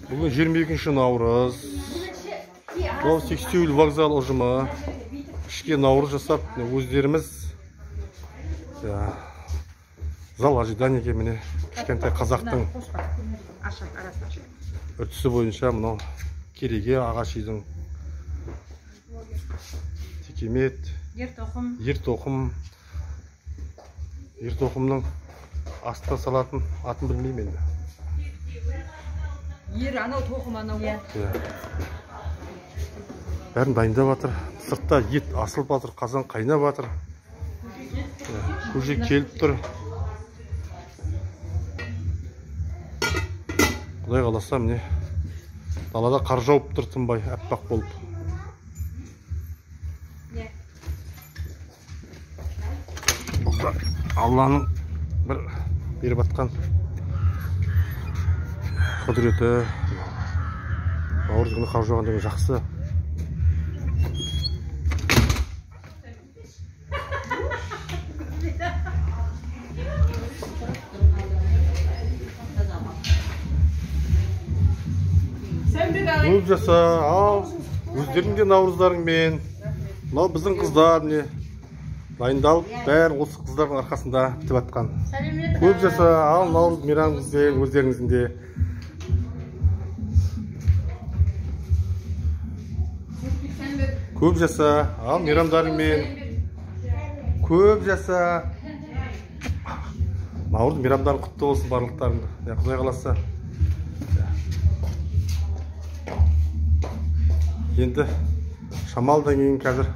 Бүгін 22 наурыз. Мынау Сексеуіл вокзал ұжымы ішке наурыз жасап, өздеріміз зал ожиданиеге міне кішкентай қазақтың үрдісі бойынша мынау кереге ағаш үйдің текемет, ер тоқымның астына салатын атын білмеймін енді. Ер анау тоқым анау. Бәрін дайындап жатыр. Сыртта ет асылып жатыр, қазан қайнап жатыр. Көже келіп тұр. Құдай қаласа міне далада қар жауып тұр тынбай, аппақ болып. Бұл да Алланың бір беріп атқан құдіреті. Наурыз күні қар жауған деген жақсы. Көп жаса, ал өздерің де наурыздарыңмен. Мынау біздің қыздар міне дайындалып, бәрі осы қыздардың арқасында бітіп атқан. Көп жаса, ал наурыз мейрамыңызбен өздеріңіздің де. Көп жаса, ал мейрамдарыңмен. Көп жаса. Наурыз мейрамдарың құтты болсын барлықтарыңды. Құдай қаласа. Енді шамалдан кейін қазір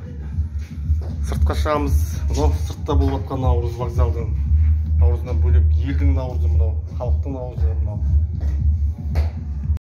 сыртқа шығамыз. Мынау сыртта болып жатқан наурыз вокзалдың наурызынан бөлек елдің наурызы мынау, халықтың наурызы мынау.